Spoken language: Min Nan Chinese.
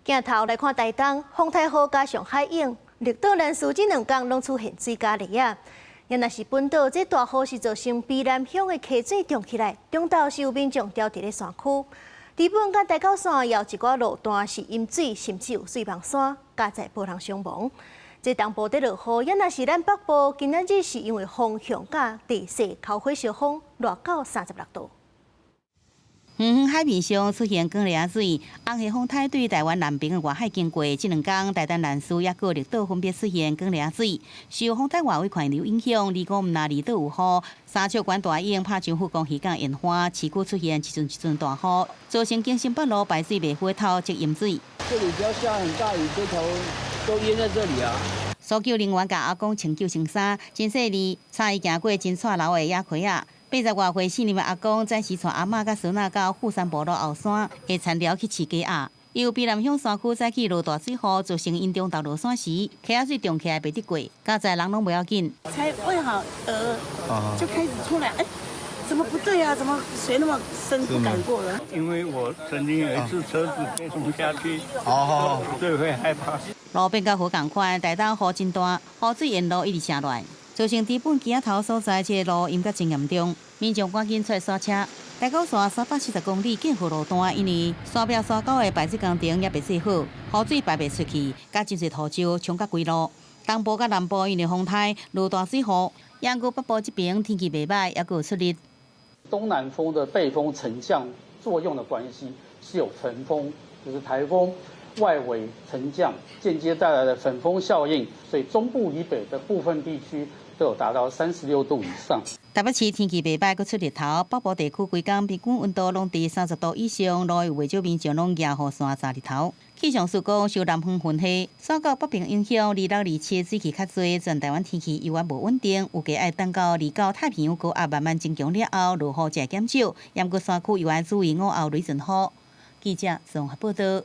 鏡頭來看台東，風颱雨加上海湧，綠島蘭嶼這兩工攏出現水嘉例仔。也若是本島，這大雨是造成卑南鄉的溪水漲起來，中晝是有民眾牢佇咧山區。知本佮台九線有一寡路段是淹水，甚至有碎崩山，加載無人傷亡。這東部佇落雨，也若是咱北部，今仔日是因為風向佮地勢溝火燒風，熱到36度。遠遠海面上出現光掠水，紅系風颱對台灣南邊的外海經過，這兩工台東蘭嶼抑閣綠島分別出現光掠水，受風颱外圍環流影響，二五毋但離島有雨，三笑關大湧拍上富岡漁港沿岸，市區出現一陣一陣大雨，造成景深北路排水袂好頭積淹水。這裡只要下很大雨，這條都淹在這裡啊！搜救人員共阿公穿救生衫，真細膩，帶伊行過真掣流的野溪仔。80外歲四年的阿公，暫時帶阿嬤佮孫仔到富山埔路後山，下田寮去飼雞仔。由卑南鄉山區早起落大水雨，造成𪜶中晝落山時，溪仔水漲起來袂得過，加載人攏袂要緊。才餵好鵝，就開始出來，哎，怎麼不對啊？怎麼水那麼深，不敢過了？因為我曾經有一次車子被沖下去，哦，所以會害怕。路變甲河仝款，台東雨真大，雨水沿路一直成亂，造成知本墘仔頭所在這個路淹甲真嚴重，民眾趕緊出來煞車。台九線340公里建和路段，因為山壁山溝的排水工程猶未做好，雨水排袂出去，佮真濟土石沖甲規路。東部佮南部因為風颱落大水雨，毋過北部這邊天氣袂䆀，猶閣有出日。東南風的背風沉降作用的關係，是有焚風，就是颱風外圍沉降間接帶來的焚風效應，所以中部以北的部分地區都有達到36度以上。台北市天氣袂䆀，閣出日頭，北部地區規工平均溫度攏佇30度以上，路有袂少民眾攏舉雨傘遮日頭。氣象署講，受南方雲系掃到北邊影響，26、27水汽較濟，全台灣天氣猶原無穩定，預計愛等到29太平洋高壓慢慢增強了後，落雨才會減少。毋過山區猶愛注意午後雷陣雨。記者綜合報道。